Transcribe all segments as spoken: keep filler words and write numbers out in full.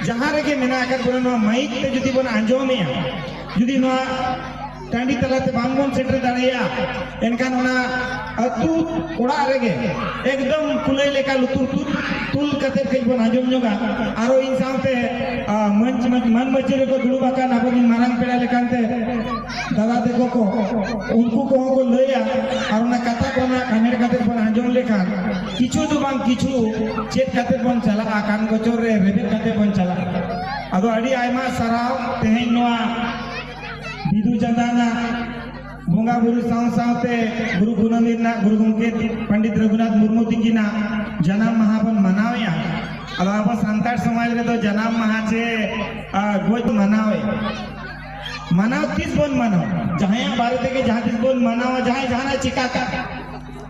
ᱡᱟᱦᱟᱸ ᱨᱮᱜᱮ ᱢᱮᱱᱟᱜ ᱟᱠᱟᱫ ᱵᱚᱱᱟ, ᱱᱚᱣᱟ ᱢᱟᱭᱤᱠ ᱛᱮ ᱡᱩᱫᱤ ᱵᱚᱱ ᱟᱸᱡᱚᱢᱮᱜᱼᱟ, ᱡᱩᱫᱤ ᱱᱚᱣᱟ ᱴᱟᱺᱰᱤ ᱛᱟᱞᱟᱛᱮ ᱵᱟᱝ ᱵᱚᱱ ᱥᱮᱴᱮᱨ ᱫᱟᱲᱮᱭᱟᱜᱼᱟ, ᱮᱱᱠᱷᱟᱱ ᱚᱱᱟ ᱟᱹᱛᱩ ᱚᱲᱟᱜ ᱨᱮᱜᱮ ᱮᱠᱫᱚᱢ ᱠᱩᱞᱟᱹᱭ ᱞᱮᱠᱟ ᱞᱩᱛᱩᱨ ᱛᱩᱞ, ᱛᱩᱞ ᱠᱟᱛᱮ ᱠᱟᱹᱡ ᱵᱚᱱ ᱟᱸᱡᱚᱢ ᱧᱚᱜᱟ᱾ ᱟᱨᱚ ᱤᱧ ᱥᱟᱶᱛᱮ, ᱟ, ᱢᱟᱹᱱ, ᱢᱟᱹᱱ ᱢᱟᱹᱪᱤ ᱨᱮᱠᱚ ᱫᱩᱲᱩᱵ ᱟᱠᱟᱱ ᱟᱵᱚᱨᱮᱱ ᱢᱟᱨᱟᱝ ᱯᱮᱲᱟ ᱞᱮᱠᱟᱱᱛᱮ ᱫᱟᱫᱟ ᱛᱟᱠᱚ ᱠᱚ, ᱩᱱᱠᱩ ᱠᱚᱦᱚᱸ ᱠᱚ ᱞᱟᱹᱭᱟ᱾ ᱟᱨ ᱚᱱᱟ ᱠᱟᱛᱷᱟ ᱠᱚ ᱚᱱᱟ ᱠᱟᱢᱮᱲ ᱠᱟᱛᱮ ᱵᱚᱱ ᱟᱸᱡᱚᱢ ᱞᱮᱠᱷᱟᱱ ᱠᱤᱪᱷᱩ ᱫᱚ ᱵᱟᱝ ᱠᱤᱪᱷᱩ ᱪᱮᱫ ᱠᱟᱛᱮ ᱵᱚᱱ ᱪᱟᱞᱟᱜᱼᱟ, ᱠᱟᱱ ᱜᱚᱪᱚᱨ ᱨᱮ ᱨᱮᱵᱮᱫ ᱠᱟᱛᱮ ᱵᱚᱱ ᱪᱟᱞᱟᱜᱼᱟ᱾ ᱟᱫᱚ ᱟᱹᱰᱤ ᱟᱭᱢᱟ ᱥᱟᱨᱦᱟᱣ ᱛᱮᱦᱮᱧ ᱱᱚᱣᱟ ᱵᱤᱫᱩ ᱪᱟᱸᱫᱟᱱᱟᱜ ᱵᱚᱸᱜᱟ ᱵᱩᱨᱩ ᱥᱟᱶ ᱥᱟᱶᱛᱮ ᱜᱩᱨᱩ ᱠᱩᱱᱟᱹᱢᱤ ᱨᱮᱱᱟᱜ ᱜᱩᱨᱩ ᱜᱚᱢᱠᱮ ᱯᱚᱱᱰᱤᱛ ᱨᱚᱜᱷᱩᱱᱟᱛᱷ ᱢᱩᱨᱢᱩ ᱛᱤᱠᱤᱱᱟᱜ ᱡᱟᱱᱟᱢ ᱢᱟᱦᱟ ᱵᱚᱱ ᱢᱟᱱᱟᱣᱮᱜᱼᱟ᱾ ᱟᱫᱚ ᱟᱵᱚ ᱥᱟᱱᱛᱟᱲ ᱥᱚᱢᱟᱡᱽ ᱨᱮᱫᱚ ᱡᱟᱱᱟᱢ ᱢᱟᱦᱟ ᱪᱮ, ᱟ, ᱜᱚᱡ ᱢᱟᱱᱟᱣᱮᱜᱼᱟ᱾ ᱢᱟᱱᱟᱣ ᱛᱤᱥ ᱵᱚᱱ ᱢᱟᱱᱟᱣᱟ? ᱡᱟᱦᱟᱸᱭᱟᱜ ᱵᱟᱨᱮ ᱛᱮᱜᱮ ᱡᱟᱦᱟᱸ ᱛᱤᱥ ᱵᱚᱱ ᱢᱟᱱᱟᱣᱟ, ᱡᱟᱦᱟᱸᱭ ᱡᱟᱦᱟᱱᱟᱜ ᱪᱤᱠᱟ ᱠᱟᱜ᱾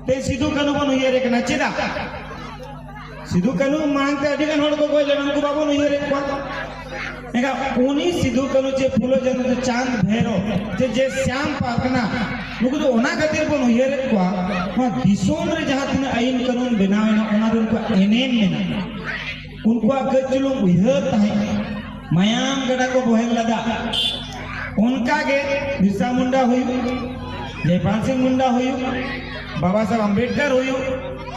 ᱛᱮ ᱥᱤᱫᱩ ᱠᱟᱹᱱᱦᱩ ᱵᱚᱱ ᱩᱭᱦᱟᱹᱨᱮ ᱠᱟᱱᱟ, ᱪᱮᱫᱟᱜ? ᱥᱤᱫᱩ ᱠᱟᱹᱱᱦᱩ ᱢᱟᱲᱟᱝ ᱛᱮ ᱟᱹᱰᱤ ᱜᱟᱱ ᱦᱚᱲ ᱠᱚ ᱜᱚᱡ ᱞᱮᱱᱟ, ᱩᱱᱠᱩ ᱵᱟᱵᱚᱱ ᱩᱭᱦᱟᱹᱨᱮᱫ ᱠᱚᱣᱟ᱾ ᱮᱱᱠᱷᱟᱱ ᱩᱱᱤ ᱥᱤᱫᱩ ᱠᱟᱹᱱᱦᱩ ᱪᱮ ᱯᱷᱩᱞᱳ ᱡᱷᱟᱱᱳ ᱪᱮ ᱪᱟᱸᱫᱽ ᱵᱷᱮᱨᱚ ᱪᱮ, ᱡᱮ ᱥᱭᱟᱢ ᱯᱟᱨᱜᱟᱱᱟ, ᱱᱩᱠᱩ ᱫᱚ ᱚᱱᱟ ᱠᱷᱟᱹᱛᱤᱨ ᱵᱚᱱ ᱩᱭᱦᱟᱹᱨᱮᱫ ᱠᱚᱣᱟ, ᱱᱚᱣᱟ ᱫᱤᱥᱚᱢ ᱨᱮ ᱡᱟᱦᱟᱸ ᱛᱤᱱᱟᱹᱜ ᱟᱹᱭᱤᱱ ᱠᱟᱹᱱᱩᱱ ᱵᱮᱱᱟᱣ ᱮᱱᱟ, ᱚᱱᱟ ᱫᱚ ᱩᱱᱠᱩᱣᱟᱜ ᱮᱱᱮᱢ ᱢᱮᱱᱟᱜᱼᱟ᱾ ᱩᱱᱠᱩᱣᱟᱜ ᱠᱟᱹᱡ ᱪᱩᱞᱩᱝ ᱩᱭᱦᱟᱹᱨ ᱛᱟᱦᱮᱸ ᱠᱟᱱᱟ, ᱢᱟᱭᱟᱢ ᱜᱟᱰᱟ ᱠᱚ ᱵᱚᱦᱮᱞ ᱞᱮᱫᱟ᱾ ᱚᱱᱠᱟᱜᱮ ᱵᱤᱨᱥᱟ ᱢᱩᱱᱰᱟ ᱦᱩᱭᱩᱜ, ᱡᱚᱭᱯᱟᱞ ᱥᱤᱝ ᱢᱩᱱᱰᱟ ᱦᱩᱭᱩᱜ, ᱵᱟᱵᱟ ᱥᱟᱦᱮᱵᱽ ᱟᱢᱵᱮᱰᱠᱟᱨ ᱦᱩᱭᱩᱜ,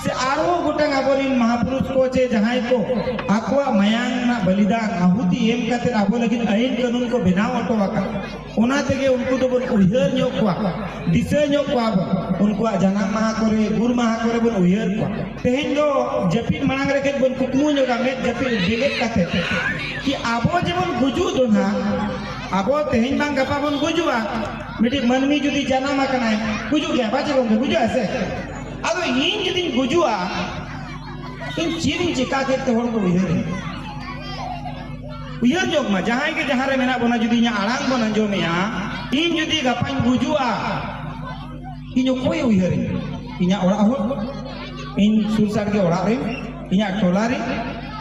ᱥᱮ ᱟᱨᱦᱚᱸ ᱜᱚᱴᱟᱝ ᱟᱵᱚᱨᱮᱱ ᱢᱟᱦᱟᱯᱩᱨᱩᱥ ᱠᱚ ᱪᱮ ᱡᱟᱦᱟᱸᱭ ᱠᱚ ᱟᱠᱚᱣᱟᱜ ᱢᱟᱭᱟᱝ ᱨᱮᱱᱟᱜ ᱵᱚᱞᱤᱫᱟᱱ ᱟᱦᱩᱛᱤ ᱮᱢ ᱠᱟᱛᱮ ᱟᱵᱚ ᱞᱟᱹᱜᱤᱫ ᱟᱹᱭᱤᱱ ᱠᱟᱹᱱᱩᱱ ᱠᱚ ᱵᱮᱱᱟᱣ ᱦᱚᱴᱚ ᱟᱠᱟᱫ, ᱚᱱᱟ ᱛᱮᱜᱮ ᱩᱱᱠᱩ ᱫᱚᱵᱚᱱ ᱩᱭᱦᱟᱹᱨ ᱧᱚᱜ ᱠᱚᱣᱟ, ᱫᱤᱥᱟᱹ ᱧᱚᱜ ᱠᱚᱣᱟ ᱵᱚᱱ᱾ ᱩᱱᱠᱩᱣᱟᱜ ᱡᱟᱱᱟᱢ ᱢᱟᱦᱟ ᱠᱚᱨᱮ, ᱜᱩᱨ ᱢᱟᱦᱟ ᱠᱚᱨᱮ ᱵᱚᱱ ᱩᱭᱦᱟᱹᱨ ᱠᱚᱣᱟ᱾ ᱛᱮᱦᱮᱧ ᱫᱚ ᱡᱟᱹᱯᱤᱫ ᱢᱟᱲᱟᱝ ᱨᱮ ᱠᱟᱹᱡ ᱵᱚᱱ ᱠᱩᱠᱢᱩ ᱧᱚᱜᱟ, ᱢᱮᱫ ᱡᱟᱹᱯᱤᱫ ᱵᱮᱸᱜᱮᱫ ᱠᱟᱛᱮ, ᱠᱤ ᱟᱵᱚ ᱡᱮᱢᱚᱱ ᱜᱩᱡᱩᱜ ᱫᱚ ᱱᱟᱦᱟᱜ, ᱟᱵᱚ ᱛᱮᱦᱮᱧ ᱵᱟᱝ ᱜᱟᱯᱟ ᱵᱚᱱ ᱜᱩᱡᱩᱜᱼᱟ᱾ ᱢᱤᱫᱴᱤᱡ ᱢᱟᱹᱱᱢᱤ ᱡᱩᱫᱤ ᱡᱟᱱᱟᱢ ᱟᱠᱟᱱᱟᱭ, ᱜᱩᱡᱩᱜ ᱜᱮᱭᱟ, ᱵᱟᱪᱮ ᱜᱚᱢᱠᱮ? ᱜᱩᱡᱩᱜᱼᱟ ᱥᱮ? ᱟᱫᱚ ᱤᱧ ᱡᱩᱫᱤᱧ ᱜᱩᱡᱩᱜᱼᱟ, ᱤᱧ ᱪᱮᱫ ᱤᱧ ᱪᱮᱠᱟ ᱠᱮᱫ ᱛᱮ ᱦᱚᱲ ᱠᱚ ᱩᱭᱦᱟᱹᱨᱤᱧᱟ? ᱩᱭᱦᱟᱹᱨ ᱧᱚᱜ ᱢᱟ, ᱡᱟᱦᱟᱸᱭ ᱜᱮ ᱡᱟᱦᱟᱸ ᱨᱮ ᱢᱮᱱᱟᱜ ᱵᱚᱱᱟ, ᱡᱩᱫᱤ ᱤᱧᱟᱹᱜ ᱟᱲᱟᱝ ᱵᱚᱱ ᱟᱸᱡᱚᱢᱮᱜᱼᱟ, ᱤᱧ ᱡᱩᱫᱤ ᱜᱟᱯᱟᱧ ᱜᱩᱡᱩᱜᱼᱟ, ᱤᱧ ᱚᱠᱚᱭᱮ ᱩᱭᱦᱟᱹᱨᱤᱧᱟ? ᱤᱧᱟᱹᱜ ᱚᱲᱟᱜ ᱦᱚᱲ, ᱤᱧ ᱥᱩᱨ ᱥᱟᱰᱜᱮ ᱚᱲᱟᱜ ᱨᱮᱱ, ᱤᱧᱟᱹᱜ ᱴᱚᱞᱟ ᱨᱮᱱ,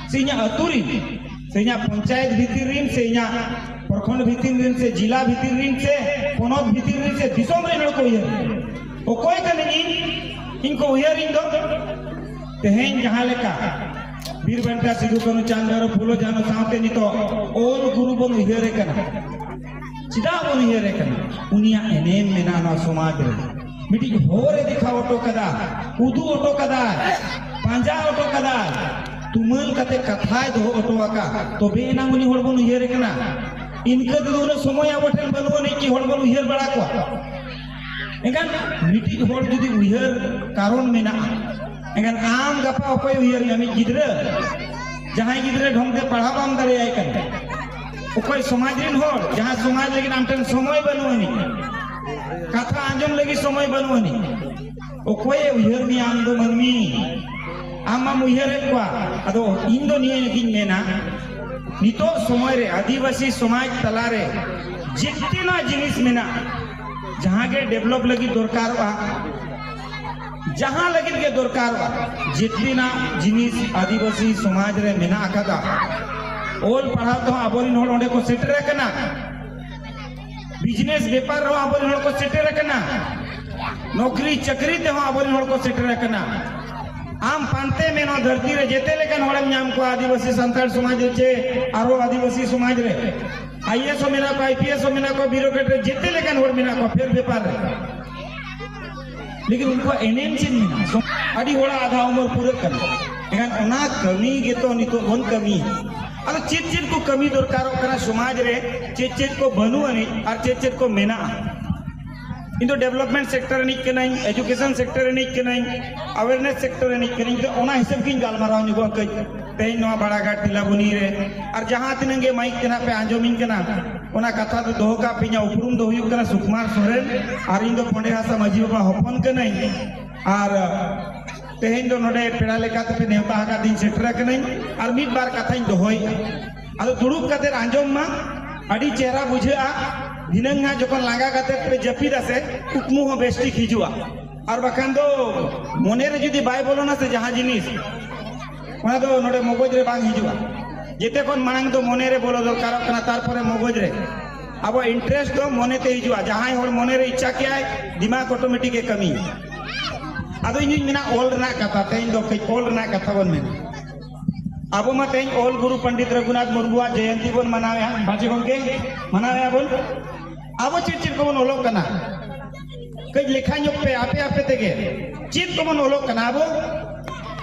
ᱥᱮ ᱤᱧᱟᱹᱜ ᱟᱹᱛᱩ ᱨᱮᱱ, ᱥᱮ ᱤᱧᱟᱹᱜ ᱯᱚᱧᱪᱟᱭᱮᱛ ᱵᱷᱤᱛᱤᱨ ᱨᱮᱱ, ᱥᱮ ᱤᱧᱟᱹᱜ ᱯᱨᱚᱠᱷᱚᱸᱰ ᱵᱷᱤᱛᱤᱨ ᱨᱮᱱ, ᱥᱮ ᱡᱮᱞᱟ ᱵᱷᱤᱛᱤᱨ ᱨᱮᱱ, ᱥᱮ ᱯᱚᱱᱚᱛ ᱵᱷᱤᱛᱤᱨ ᱨᱮᱱ, ᱥᱮ ᱫᱤᱥᱚᱢ ᱨᱮᱱ ᱦᱚᱲ ᱠᱚ ᱩᱭᱦᱟᱹᱨ? ᱚᱠᱚᱭ ᱠᱟᱹᱱᱟᱹᱧ ᱤᱧ? ᱤᱧ ᱠᱚ ᱩᱭᱦᱟᱹᱨᱤᱧ ᱫᱚ? ᱛᱮᱦᱮᱧ ᱡᱟᱦᱟᱸ ᱞᱮᱠᱟ ᱵᱤᱨ ᱵᱟᱱᱴᱟ ᱥᱤᱫᱩ ᱠᱟᱹᱱᱦᱩ ᱪᱟᱸᱫ ᱵᱷᱟᱭᱨᱚ ᱯᱷᱩᱞᱳ ᱡᱷᱟᱱᱳ ᱥᱟᱶᱛᱮ ᱱᱤᱛᱚᱜ ᱚᱞ ᱜᱩᱨᱩ ᱵᱚᱱ ᱩᱭᱦᱟᱹᱨᱮ ᱠᱟᱱᱟ᱾ ᱪᱮᱫᱟᱜ ᱵᱚᱱ ᱩᱭᱦᱟᱹᱨᱮ ᱠᱟᱱᱟ? ᱩᱱᱤᱭᱟᱜ ᱮᱱᱮᱢ ᱢᱮᱱᱟᱜᱼᱟ ᱱᱚᱣᱟ ᱥᱚᱢᱟᱡᱽ ᱨᱮ᱾ ᱢᱤᱫᱴᱤᱡ ᱦᱚᱨ ᱮ ᱫᱮᱠᱷᱟᱣ ᱦᱚᱴᱚ ᱠᱟᱫᱟ, ᱩᱫᱩᱜ ᱦᱚᱴᱚ ᱠᱟᱫᱟ, ᱯᱟᱸᱡᱟ ᱦᱚᱴᱚ ᱠᱟᱫᱟ, ᱛᱩᱢᱟᱹᱞ ᱠᱟᱛᱮ ᱠᱟᱛᱷᱟᱭ ᱫᱚᱦᱚ ᱦᱚᱴᱚ ᱟᱠᱟᱫ, ᱛᱚᱵᱮ ᱮᱱᱟᱝ ᱩᱱᱤ ᱦᱚᱲ ᱵᱚᱱ ᱩᱭᱦᱟᱹᱨᱮ ᱠᱟᱱᱟ᱾ ᱤᱱᱠᱟᱹ ᱛᱮᱫᱚ ᱩᱱᱟᱹᱜ ᱥᱚᱢᱚᱭ ᱟᱵᱚ ᱴᱷᱮᱱ ᱵᱟᱹᱱᱩᱜ ᱟᱹᱱᱤᱡ ᱠᱤ ᱦᱚᱲ ᱵᱚᱱ ᱩᱭᱦᱟᱹᱨ ᱵᱟᱲᱟ ᱠᱚᱣᱟ᱾ ᱮᱱᱠᱷᱟᱱ ᱢᱤᱫᱴᱤᱡ ᱦᱚᱲ ᱡᱩᱫᱤ ᱩᱭᱦᱟᱹᱨ ᱠᱟᱨᱚᱱ ᱢᱮᱱᱟᱜᱼᱟ, ᱮᱱᱠᱷᱟᱱ ᱟᱢ ᱜᱟᱯᱟ ᱚᱠᱚᱭ ᱩᱭᱦᱟᱹᱨ ᱢᱮᱭᱟ? ᱢᱤᱫ ᱜᱤᱫᱽᱨᱟᱹ, ᱡᱟᱦᱟᱸᱭ ᱜᱤᱫᱽᱨᱟᱹ ᱰᱷᱚᱝ ᱛᱮ ᱯᱟᱲᱦᱟᱣ ᱵᱟᱢ ᱫᱟᱲᱮᱭᱟᱭ ᱠᱟᱱᱟ᱾ ᱚᱠᱚᱭ ᱥᱚᱢᱟᱡᱽ ᱨᱮᱱ ᱦᱚᱲ, ᱡᱟᱦᱟᱸ ᱥᱚᱢᱟᱡᱽ ᱞᱟᱹᱜᱤᱫ ᱟᱢ ᱴᱷᱮᱱ ᱥᱚᱢᱚᱭ ᱵᱟᱹᱱᱩᱜ ᱟᱹᱱᱤᱡ, ᱠᱟᱛᱷᱟ ᱟᱸᱡᱚᱢ ᱞᱟᱹᱜᱤᱫ ᱥᱚᱢᱚᱭ ᱵᱟᱹᱱᱩᱜ ᱟᱹᱱᱤᱡ, ᱚᱠᱚᱭᱮ ᱩᱭᱦᱟᱹᱨ ᱢᱮᱭᱟ ᱟᱢ ᱫᱚ ᱢᱟᱹᱱᱢᱤ? ᱟᱢ ᱢᱟᱢ ᱩᱭᱦᱟᱹᱨᱮᱫ ᱠᱚᱣᱟ᱾ ᱟᱫᱚ ᱤᱧ ᱫᱚ ᱱᱤᱭᱟᱹ ᱜᱤᱧ ᱢᱮᱱᱟ, ᱱᱤᱛᱚᱜ ᱥᱚᱢᱚᱭ ᱨᱮ ᱟᱹᱫᱤᱵᱟᱹᱥᱤ ᱥᱚᱢᱟᱡᱽ ᱛᱟᱞᱟᱨᱮ ᱡᱮᱛᱮᱱᱟᱜ ᱡᱤᱱᱤᱥ ᱢᱮᱱᱟᱜᱼᱟ, ᱡᱟᱦᱟᱸ ᱜᱮ ᱰᱮᱵᱷᱞᱚᱯ ᱞᱟᱹᱜᱤᱫ ᱫᱚᱨᱠᱟᱨᱚᱜᱼᱟ, ᱡᱟᱦᱟᱸ ᱞᱟᱹᱜᱤᱫ ᱜᱮ ᱫᱚᱨᱠᱟᱨᱚᱜᱼᱟ, ᱡᱮᱛᱮᱱᱟᱜ ᱡᱤᱱᱤᱥ ᱟᱹᱫᱤᱵᱟᱹᱥᱤ ᱥᱚᱢᱟᱡᱽ ᱨᱮ ᱢᱮᱱᱟᱜ ᱟᱠᱟᱫᱟ᱾ ᱚᱞ ᱯᱟᱲᱦᱟᱣ ᱛᱮᱦᱚᱸ ᱟᱵᱚᱨᱮᱱ ᱦᱚᱲ ᱚᱸᱰᱮ ᱠᱚ ᱥᱮᱴᱮᱨ ᱟᱠᱟᱱᱟ, ᱵᱤᱡᱽᱱᱮᱥ ᱵᱮᱯᱟᱨ ᱨᱮᱦᱚᱸ ᱟᱵᱚᱨᱮᱱ ᱦᱚᱲ ᱠᱚ ᱥᱮᱴᱮᱨ ᱟᱠᱟᱱᱟ, ᱱᱚᱠᱨᱤ ᱪᱟᱹᱠᱨᱤ ᱛᱮᱦᱚᱸ ᱟᱵᱚᱨᱮᱱ ᱦᱚᱲ ᱠᱚ ᱥᱮᱴᱮᱨ ᱟᱠᱟᱱᱟ᱾ ᱟᱢ ᱯᱟᱱᱛᱮ ᱢᱮ, ᱱᱚᱣᱟ ᱫᱷᱟᱹᱨᱛᱤ ᱨᱮ ᱡᱮᱛᱮ ᱞᱮᱠᱟᱱ ᱦᱚᱲᱮᱢ ᱧᱟᱢ ᱠᱚᱣᱟ, ᱟᱹᱫᱤᱵᱟᱹᱥᱤ ᱥᱟᱱᱛᱟᱲ ᱥᱚᱢᱟᱡᱽ ᱨᱮ ᱪᱮ ᱟᱨᱦᱚᱸ ᱟᱹᱫᱤᱵᱟᱹᱥᱤ ᱥᱚᱢᱟᱡᱽ ᱨᱮ᱾ IAS ᱦᱚᱸ ᱢᱮᱱᱟᱜ ᱠᱚᱣᱟ, IPS ᱦᱚᱸ ᱢᱮᱱᱟᱜ ᱠᱚᱣᱟ, bureaucrat ᱨᱮ ᱡᱮᱛᱮ ᱞᱮᱠᱟᱱ ᱦᱚᱲ ᱢᱮᱱᱟᱜ ᱠᱚᱣᱟ ᱯᱷᱮᱨ ᱵᱮᱯᱟᱨ ᱨᱮ᱾ ᱞᱮᱠᱤᱱ ᱩᱱᱠᱩᱣᱟᱜ ᱮᱱᱮᱢ ᱪᱮᱫ ᱢᱮᱱᱟᱜᱼᱟ? ᱥᱚ-, ᱟᱹᱰᱤ ᱦᱚᱲᱟᱜ ᱟᱫᱷᱟ ᱩᱢᱮᱨ ᱯᱩᱨᱟᱹᱜ ᱠᱟᱱᱟ᱾ ᱮᱱᱠᱷᱟᱱ ᱚᱱᱟ ᱠᱟᱹᱢᱤ ᱜᱮᱛᱚ ᱱᱤᱛᱚᱜ ᱵᱚᱱ ᱠᱟᱹᱢᱤᱭᱟ᱾ ᱟᱫᱚ ᱪᱮᱫ ᱪᱮᱫ ᱠᱚ ᱠᱟᱹᱢᱤ ᱫᱚᱨᱠᱟᱨᱚᱜ ᱠᱟᱱᱟ ᱥᱚᱢᱟᱡᱽ ᱨᱮ, ᱪᱮᱫ ᱪᱮᱫ ᱠᱚ ᱵᱟᱹᱱᱩᱜ ᱟᱹᱱᱤᱡ ᱟᱨ ᱪᱮᱫ ᱪᱮᱫ ᱠᱚ ᱢᱮᱱᱟᱜᱼᱟ? ᱤᱧ ᱫᱚ development sector ᱨᱤᱱᱤᱡ ᱠᱟᱹᱱᱟᱹᱧ, education sector ᱨᱤᱱᱤᱡ ᱠᱟᱹᱱᱟᱹᱧ, awareness sector ᱨᱤᱱᱤᱡ ᱠᱟᱹᱱᱟᱹᱧ, ᱛᱚ ᱚᱱᱟ ᱦᱤᱥᱟᱹᱵ ᱜᱤᱧ ᱜᱟᱞᱢᱟᱨᱟᱣ ᱧᱚᱜᱚᱜᱼᱟ ᱠᱟᱹᱡ᱾ ᱛᱮᱦᱮᱧ ᱱᱚᱣᱟ ᱵᱟᱲᱟᱜᱷᱟᱴ ᱛᱤᱞᱟᱵᱩᱱᱤ ᱨᱮ ᱟᱨ ᱡᱟᱦᱟᱸ ᱛᱤᱱᱟᱹᱜ ᱜᱮ ᱢᱟᱭᱤᱠ ᱛᱮ ᱱᱟᱜ ᱯᱮ ᱟᱸᱡᱚᱢᱤᱧ ᱠᱟᱱᱟ, ᱚᱱᱟ ᱠᱟᱛᱷᱟ ᱫᱚ ᱫᱚᱦᱚ ᱠᱟᱜ ᱯᱮ, ᱤᱧᱟᱹᱜ ᱩᱯᱨᱩᱢ ᱫᱚ ᱦᱩᱭᱩᱜ ᱠᱟᱱᱟ ᱥᱩᱠᱩᱢᱟᱨ ᱥᱚᱨᱮᱱ ᱟᱨ ᱤᱧ ᱫᱚ ᱯᱚᱸᱰᱮ ᱦᱟᱸᱥᱫᱟ ᱢᱟᱹᱡᱷᱤ ᱵᱟᱵᱟ ᱦᱚᱯᱚᱱ ᱠᱟᱹᱱᱟᱹᱧ᱾ ᱟᱨ ᱛᱮᱦᱮᱧ ᱫᱚ ᱱᱚᱰᱮ ᱯᱮᱲᱟ ᱞᱮᱠᱟᱛᱮ ᱯᱮ ᱱᱮᱣᱛᱟ ᱟᱠᱟᱫᱤᱧ, ᱥᱮᱴᱮᱨ ᱟᱠᱟᱱᱟᱹᱧ ᱟᱨ ᱢᱤᱫ ᱵᱟᱨ ᱠᱟᱛᱷᱟᱧ ᱫᱚᱦᱚᱭᱮᱫᱼᱟ᱾ ᱟᱫᱚ ᱫᱩᱲᱩᱵ ᱠᱟᱛᱮ ᱟᱸᱡᱚᱢ ᱢᱟ, ᱟᱹᱰᱤ ᱪᱮᱦᱨᱟ ᱵᱩᱡᱷᱟᱹᱜᱼᱟ᱾ ᱫᱷᱤᱱᱟᱹᱝ ᱦᱟᱸᱜ ᱡᱚᱠᱷᱚᱱ ᱞᱟᱸᱜᱟ ᱠᱟᱛᱮ ᱯᱮ ᱡᱟᱹᱯᱤᱫᱟ ᱥᱮ, ᱠᱩᱠᱢᱩ ᱦᱚᱸ ᱵᱮᱥ ᱴᱷᱤᱠ ᱦᱤᱡᱩᱜᱼᱟ᱾ ᱟᱨ ᱵᱟᱠᱷᱟᱱ ᱫᱚ ᱢᱚᱱᱮ ᱨᱮ ᱡᱩᱫᱤ ᱵᱟᱭ ᱵᱚᱞᱚᱱᱟ ᱥᱮ ᱡᱟᱦᱟᱸ ᱡᱤᱱᱤᱥ, ᱚᱱᱟ ᱫᱚ ᱱᱚᱰᱮ ᱢᱚᱜᱚᱡᱽ ᱨᱮ ᱵᱟᱝ ᱦᱤᱡᱩᱜᱼᱟ᱾ ᱡᱮᱛᱮ ᱠᱷᱚᱱ ᱢᱟᱲᱟᱝ ᱫᱚ ᱢᱚᱱᱮ ᱨᱮ ᱵᱚᱞᱚ ᱫᱚᱨᱠᱟᱨᱚᱜ ᱠᱟᱱᱟ, ᱛᱟᱨᱯᱚᱨᱮ ᱢᱚᱜᱚᱡᱽ ᱨᱮ᱾ ᱟᱵᱚ interest ᱫᱚ ᱢᱚᱱᱮ ᱛᱮ ᱦᱤᱡᱩᱜᱼᱟ᱾ ᱡᱟᱦᱟᱸᱭ ᱦᱚᱲ ᱢᱚᱱᱮ ᱨᱮ ᱤᱪᱪᱷᱟ ᱠᱮᱜᱼᱟᱭ, ᱫᱤᱢᱟᱜᱽ automatic ᱮ ᱠᱟᱹᱢᱤᱭᱟ᱾ ᱟᱫᱚ ᱤᱧ ᱫᱩᱧ ᱢᱮᱱᱟ, ᱚᱞ ᱨᱮᱱᱟᱜ ᱠᱟᱛᱷᱟ, ᱛᱮᱦᱮᱧ ᱫᱚ ᱠᱟᱹᱡ ᱚᱞ ᱨᱮᱱᱟᱜ ᱠᱟᱛᱷᱟ ᱵᱚᱱ ᱢᱮᱱᱟ᱾ ᱟᱵᱚ ᱢᱟ ᱛᱮᱦᱮᱧ ᱚᱞ ᱜᱩᱨᱩ ᱯᱚᱱᱰᱤᱛ ᱨᱚᱜᱷᱩᱱᱟᱛᱷ ᱢᱩᱨᱢᱩᱣᱟᱜ ᱡᱚᱭᱚᱱᱛᱤ ᱵᱚᱱ ᱢᱟᱱᱟᱣᱮᱫᱼᱟ, ᱢᱟᱹᱡᱷᱤ ᱜᱚᱢᱠᱮ, ᱢᱟᱱᱟᱣᱮᱫᱼᱟ ᱵᱚᱱ᱾ ᱟᱵᱚ ᱪᱮᱫ ᱪᱮᱫ ᱠᱚᱵᱚᱱ ᱚᱞᱚᱜ ᱠᱟᱱᱟ? ᱠᱟᱹᱡ ᱞᱮᱠᱷᱟ ᱧᱚᱜ ᱯᱮ ᱟᱯᱮ ᱟᱯᱮ ᱛᱮᱜᱮ᱾ ᱪᱮᱫ ᱠᱚᱵᱚᱱ ᱚᱞᱚᱜ ᱠᱟᱱᱟ ᱟᱵᱚ?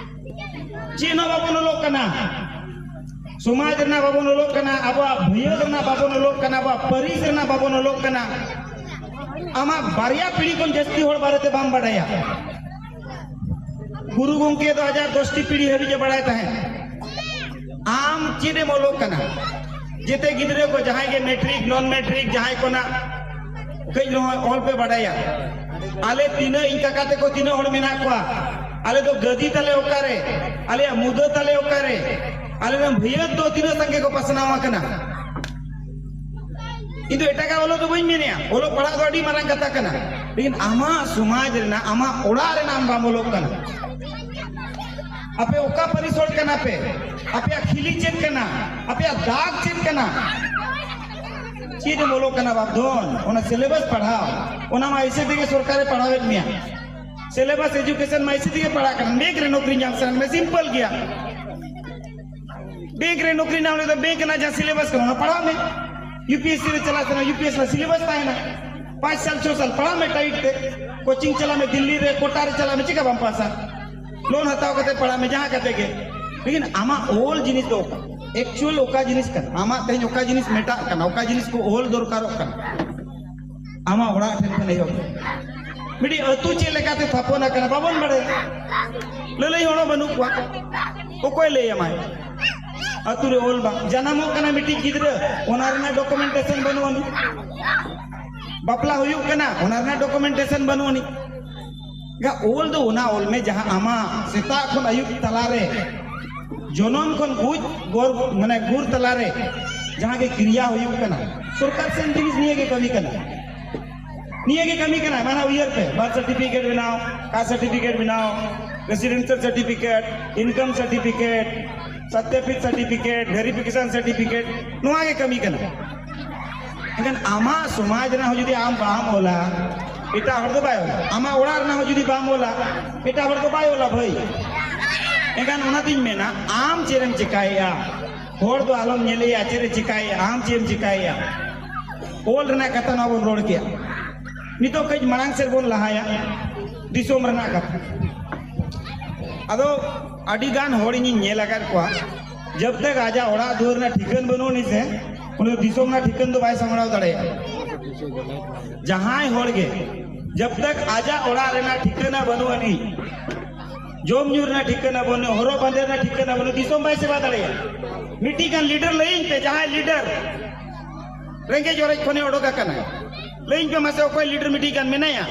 ᱪᱮᱫ ᱦᱚᱸ ᱵᱟᱵᱚᱱ ᱚᱞᱚᱜ ᱠᱟᱱᱟ᱾ ᱥᱚᱢᱟᱡᱽ ᱨᱮᱱᱟᱜ ᱵᱟᱵᱚᱱ ᱚᱞᱚᱜ ᱠᱟᱱᱟ, ᱟᱵᱚᱣᱟᱜ ᱵᱷᱟᱹᱭᱟᱹᱫ ᱨᱮᱱᱟᱜ ᱵᱟᱵᱚᱱ ᱚᱞᱚᱜ ᱠᱟᱱᱟ, ᱟᱵᱚᱣᱟᱜ ᱯᱟᱹᱨᱤᱥ ᱨᱮᱱᱟᱜ ᱵᱟᱵᱚᱱ ᱚᱞᱚᱜ ᱠᱟᱱᱟ᱾ ᱟᱢᱟᱜ ᱵᱟᱨᱭᱟ ᱯᱤᱲᱦᱤ ᱠᱷᱚᱱ ᱡᱟᱹᱥᱛᱤ ᱦᱚᱲ ᱵᱟᱨᱮᱛᱮ ᱵᱟᱢ ᱵᱟᱰᱟᱭᱟ᱾ ᱜᱩᱨᱩ ᱜᱚᱢᱠᱮ ᱫᱚ ᱟᱡᱟᱜ ᱫᱚᱥᱴᱤ ᱯᱤᱲᱦᱤ ᱦᱟᱹᱵᱤᱡ ᱮ ᱵᱟᱲᱟᱭ ᱛᱟᱦᱮᱸᱫ᱾ ᱟᱢ ᱪᱮᱫ ᱮᱢ ᱚᱞᱚᱜ ᱠᱟᱱᱟ? ᱡᱮᱛᱮ ᱜᱤᱫᱽᱨᱟᱹ ᱠᱚ ᱡᱟᱦᱟᱸᱭ ᱜᱮ ᱢᱮᱴᱨᱤᱠ, ᱱᱚᱱ ᱢᱮᱴᱨᱤᱠ, ᱡᱟᱦᱟᱸᱭ ᱠᱚ ᱱᱟᱜ ᱠᱟᱹᱡ ᱨᱮᱦᱚᱸ ᱚᱞ ᱯᱮ ᱵᱟᱰᱟᱭᱟ᱾ ᱟᱞᱮ ᱛᱤᱱᱟᱹᱜ, ᱤᱧ ᱠᱟᱠᱟ ᱛᱮᱠᱚ ᱛᱤᱱᱟᱹᱜ ᱦᱚᱲ ᱢᱮᱱᱟᱜ ᱠᱚᱣᱟ, ᱟᱞᱮ ᱫᱚ ᱜᱟᱹᱫᱤ ᱛᱟᱞᱮ ᱚᱠᱟᱨᱮ, ᱟᱞᱮᱭᱟᱜ ᱢᱩᱫᱟᱹ ᱛᱟᱞᱮ ᱚᱠᱟᱨᱮ, ᱟᱞᱮ ᱨᱮᱱ ᱵᱷᱟᱹᱭᱟᱹᱫ ᱫᱚ ᱛᱤᱱᱟᱹᱜ ᱥᱟᱸᱜᱮ ᱠᱚ ᱯᱟᱥᱱᱟᱣ ᱟᱠᱟᱱᱟ᱾ ᱤᱧ ᱫᱚ ᱮᱴᱟᱜᱟᱜ ᱚᱞᱚᱜ ᱫᱚ ᱵᱟᱹᱧ ᱢᱮᱱᱮᱜᱼᱟ, ᱚᱞᱚᱜ ᱯᱟᱲᱦᱟᱜ ᱫᱚ ᱟᱹᱰᱤ ᱢᱟᱨᱟᱝ ᱠᱟᱛᱷᱟ ᱠᱟᱱᱟ, ᱞᱮᱠᱤᱱ ᱟᱢᱟᱜ ᱥᱚᱢᱟᱡᱽ ᱨᱮᱱᱟᱜ, ᱟᱢᱟᱜ ᱚᱲᱟᱜ ᱨᱮᱱᱟᱜ ᱟᱢ ᱵᱟᱢ ᱚᱞᱚᱜ ᱠᱟᱱᱟ᱾ ᱟᱯᱮ ᱚᱠᱟ ᱯᱟᱹᱨᱤᱥ ᱦᱚᱲ ᱠᱟᱱᱟ ᱯᱮ? ᱟᱯᱮᱭᱟᱜ ᱠᱷᱤᱞᱤ ᱪᱮᱫ ᱠᱟᱱᱟ? ᱟᱯᱮᱭᱟᱜ ᱫᱟᱜᱽ ᱪᱮᱫ ᱠᱟᱱᱟ? ᱪᱮᱫ ᱮᱢ ᱚᱞᱚᱜ ᱠᱟᱱᱟ ᱵᱟᱯ ᱫᱷᱚᱱ? ᱚᱱᱟ syllabus ᱯᱟᱲᱦᱟᱣ, ᱚᱱᱟ ᱢᱟ ᱮᱭᱥᱮ ᱛᱮᱜᱮ ᱥᱚᱨᱠᱟᱨᱮ ᱯᱟᱲᱦᱟᱣᱮᱫ ᱢᱮᱭᱟ᱾ Syllabus education ᱢᱟ ᱮᱭᱥᱮ ᱛᱮᱜᱮ ᱯᱟᱲᱦᱟᱜ ᱠᱟᱱᱟ᱾ ᱵᱮᱝᱠ ᱨᱮ ᱱᱚᱠᱨᱤ ᱧᱟᱢ ᱥᱟᱱᱟ ᱢᱮ, simple ᱜᱮᱭᱟ᱾ ᱵᱮᱝᱠ ᱨᱮ ᱱᱚᱠᱨᱤ ᱧᱟᱢ ᱞᱟᱹᱜᱤᱫ ᱫᱚ ᱵᱮᱝᱠ ᱨᱮᱱᱟᱜ ᱡᱟᱦᱟᱸ syllabus ᱠᱟᱱᱟ, ᱚᱱᱟ ᱯᱟᱲᱦᱟᱜ ᱢᱮ᱾ ᱭᱩ ᱯᱤ ᱮᱥ ᱥᱤ ᱨᱮ ᱪᱟᱞᱟᱜ ᱥᱟᱱᱟ, ᱭᱩ ᱯᱤ ᱮᱥ ᱨᱮᱱᱟᱜ syllabus ᱛᱟᱦᱮᱱᱟ᱾ ᱯᱟᱸᱪ ᱥᱟᱞ, ᱪᱷᱚ ᱥᱟᱞ ᱯᱟᱲᱦᱟᱜ ᱢᱮ tight ᱛᱮ᱾ ᱠᱳᱪᱤᱝ ᱪᱟᱞᱟᱜ ᱢᱮ ᱫᱤᱞᱞᱤ ᱨᱮ, ᱠᱳᱴᱟ ᱨᱮ ᱪᱟᱞᱟᱜ ᱢᱮ, ᱪᱮᱠᱟ ᱵᱟᱢ ᱯᱟᱥᱟ? ᱞᱳᱱ ᱦᱟᱛᱟᱣ ᱠᱟᱛᱮ ᱯᱟᱲᱦᱟᱜ ᱢᱮ, ᱡᱟᱦᱟᱸ ᱠᱟᱛᱮ ᱜᱮ᱾ ᱞᱮᱠᱤᱱ ᱟᱢᱟᱜ ᱚᱞ ᱡᱤᱱᱤᱥ ᱫᱚ ᱚᱠᱟ? Actual ᱚᱠᱟ ᱡᱤᱱᱤᱥ ᱠᱟᱱᱟ? ᱟᱢᱟᱜ ᱛᱮᱦᱮᱧ ᱚᱠᱟ ᱡᱤᱱᱤᱥ ᱢᱮᱴᱟᱜ ᱠᱟᱱᱟ, ᱚᱠᱟ ᱡᱤᱱᱤᱥ ᱠᱚ ᱚᱞ ᱫᱚᱨᱠᱟᱨᱚᱜ ᱠᱟᱱᱟ? ᱟᱢᱟᱜ ᱚᱲᱟᱜ ᱴᱷᱮᱱ ᱠᱷᱚᱱ ᱮᱦᱚᱵ᱾ ᱢᱤᱫᱴᱤᱡ ᱟᱹᱛᱩ ᱪᱮᱫ ᱞᱮᱠᱟᱛᱮ ᱛᱷᱟᱯᱚᱱ ᱟᱠᱟᱱᱟ, ᱵᱟᱵᱚᱱ ᱵᱟᱲᱟᱭᱟ᱾ ᱞᱟᱹᱞᱟᱹᱭ ᱦᱚᱲ ᱦᱚᱸ ᱵᱟᱹᱱᱩᱜ ᱠᱚᱣᱟ᱾ ᱚᱠᱚᱭ ᱞᱟᱹᱭ ᱟᱢᱟᱭ? ᱟᱹᱛᱩ ᱨᱮ ᱚᱞ ᱵᱟᱝ᱾ ᱡᱟᱱᱟᱢᱚᱜ ᱠᱟᱱᱟ ᱢᱤᱫᱴᱤᱡ ᱜᱤᱫᱽᱨᱟᱹ, ᱚᱱᱟ ᱨᱮᱱᱟᱜ documentation ᱵᱟᱹᱱᱩᱜ ᱟᱹᱱᱤᱡ᱾ ᱵᱟᱯᱞᱟ ᱦᱩᱭᱩᱜ ᱠᱟᱱᱟ, ᱚᱱᱟ ᱨᱮᱱᱟᱜ documentation ᱵᱟᱹᱱᱩᱜ ᱟᱹᱱᱤᱡ᱾ ᱜᱟ, ᱚᱞ ᱫᱚ ᱚᱱᱟ ᱚᱞ ᱢᱮ, ᱡᱟᱦᱟᱸ ᱟᱢᱟᱜ ᱥᱮᱛᱟᱜ ᱠᱷᱚᱱ ᱟᱹᱭᱩᱵ ᱛᱟᱞᱟᱨᱮ, ᱡᱚᱱᱚᱢ ᱠᱷᱚᱱ ᱜᱩᱡ ᱜᱚᱨ, ᱢᱟᱱᱮ ᱜᱩᱨ ᱛᱟᱞᱟᱨᱮ ᱡᱟᱦᱟᱸ ᱜᱮ ᱠᱨᱤᱭᱟ ᱦᱩᱭᱩᱜ ᱠᱟᱱᱟ᱾ ᱥᱚᱨᱠᱟᱨ ᱥᱮᱱ ᱡᱤᱱᱤᱥ ᱱᱤᱭᱟᱹ ᱜᱮ ᱠᱟᱹᱢᱤ ᱠᱟᱱᱟ, ᱱᱤᱭᱟᱹ ᱜᱮ ᱠᱟᱹᱢᱤ ᱠᱟᱱᱟ᱾ ᱢᱟᱱᱟ ᱩᱭᱦᱟᱹᱨ ᱯᱮ, birth certificate ᱵᱮᱱᱟᱣ, caste certificate ᱵᱮᱱᱟᱣ, residential certificate, income certificate, ᱥᱟᱛᱭᱟᱯᱤᱛ certificate, verification certificate, ᱱᱚᱣᱟ ᱜᱮ ᱠᱟᱹᱢᱤ ᱠᱟᱱᱟ᱾ ᱮᱱᱠᱷᱟᱱ ᱟᱢᱟᱜ ᱥᱚᱢᱟᱡᱽ ᱨᱮᱱᱟᱜ ᱦᱚᱸ ᱡᱩᱫᱤ ᱟᱢ ᱵᱟᱢ ᱚᱞᱟ, ᱮᱴᱟᱜ ᱦᱚᱲ ᱫᱚ ᱵᱟᱭ ᱚᱞᱟ᱾ ᱟᱢᱟᱜ ᱚᱲᱟᱜ ᱨᱮᱱᱟᱜ ᱦᱚᱸ ᱡᱩᱫᱤ ᱵᱟᱢ ᱚᱞᱟ, ᱮᱴᱟᱜ ᱦᱚᱲ ᱫᱚ ᱵᱟᱭ ᱚᱞᱟ ᱵᱷᱟᱹᱭ᱾ ᱮᱱᱠᱷᱟᱱ ᱚᱱᱟᱛᱤᱧ ᱢᱮᱱᱟ, ᱟᱢ ᱪᱮᱫ ᱮᱢ ᱪᱮᱠᱟᱭᱮᱜᱼᱟ? ᱦᱚᱲ ᱫᱚ ᱟᱞᱚᱢ ᱧᱮᱞᱮᱭᱟ ᱪᱮᱫ ᱮ ᱪᱮᱠᱟᱭᱮᱜᱼᱟ, ᱟᱢ ᱪᱮᱫ ᱮᱢ ᱪᱮᱠᱟᱭᱮᱜᱼᱟ? ᱚᱞ ᱨᱮᱱᱟᱜ ᱠᱟᱛᱷᱟ ᱱᱚᱣᱟ ᱵᱚᱱ ᱨᱚᱲ ᱠᱮᱜᱼᱟ᱾ ᱱᱤᱛᱚᱜ ᱠᱟᱹᱡ ᱢᱟᱲᱟᱝ ᱥᱮᱫ ᱵᱚᱱ ᱞᱟᱦᱟᱭᱟ, ᱫᱤᱥᱚᱢ ᱨᱮᱱᱟᱜ ᱠᱟᱛᱷᱟ᱾ ᱟᱫᱚ ᱟᱹᱰᱤ ᱜᱟᱱ ᱦᱚᱲ ᱤᱧᱤᱧ ᱧᱮᱞ ᱟᱠᱟᱫ ᱠᱚᱣᱟ, ᱡᱟᱵ ᱛᱟᱠ ᱟᱡᱟᱜ ᱚᱲᱟᱜ ᱫᱩᱣᱟᱹᱨ ᱨᱮᱱᱟᱜ ᱴᱷᱤᱠᱟᱹᱱ ᱵᱟᱹᱱᱩᱜ ᱟᱹᱱᱤᱡ ᱥᱮ, ᱩᱱᱤ ᱫᱤᱥᱚᱢ ᱨᱮᱱᱟᱜ ᱴᱷᱤᱠᱟᱹᱱ ᱫᱚ ᱵᱟᱭ ᱥᱟᱢᱵᱲᱟᱣ ᱫᱟᱲᱮᱭᱟᱜᱼᱟ᱾ ᱡᱟᱦᱟᱸᱭ ᱦᱚᱲ ᱜᱮ ᱡᱟᱵ ᱛᱟᱠ ᱟᱡᱟᱜ ᱚᱲᱟᱜ ᱨᱮᱱᱟᱜ ᱴᱷᱤᱠᱟᱹᱱᱟ ᱵᱟᱹᱱᱩᱜ ᱟᱹᱱᱤᱡ, ᱡᱚᱢ ᱧᱩ ᱨᱮᱱᱟᱜ ᱴᱷᱤᱠᱟᱹᱱᱟ ᱵᱟᱹᱱᱩᱜ, ᱦᱚᱨᱚᱜ ᱵᱟᱸᱫᱮ ᱨᱮᱱᱟᱜ ᱴᱷᱤᱠᱟᱹᱱᱟ ᱵᱟᱹᱱᱩᱜ, ᱫᱤᱥᱚᱢ ᱵᱟᱭ ᱥᱮᱵᱟ ᱫᱟᱲᱮᱭᱟᱜᱼᱟ᱾ ᱢᱤᱫᱴᱤᱡ ᱜᱟᱱ ᱞᱤᱰᱟᱨ ᱞᱟᱹᱭᱟᱹᱧ ᱯᱮ, ᱡᱟᱦᱟᱸᱭ ᱞᱤᱰᱟᱨ ᱨᱮᱸᱜᱮᱡ ᱚᱨᱮᱡ ᱠᱷᱚᱱᱮ ᱚᱰᱚᱠ ᱟᱠᱟᱱᱟᱭ, ᱞᱟᱹᱭᱟᱹᱧ ᱯᱮ ᱢᱟᱥᱮ, ᱚᱠᱚᱭ ᱞᱤᱰᱟᱨ ᱢᱤᱫᱴᱤᱡ ᱜᱟᱱ ᱢᱮᱱᱟᱭᱟ?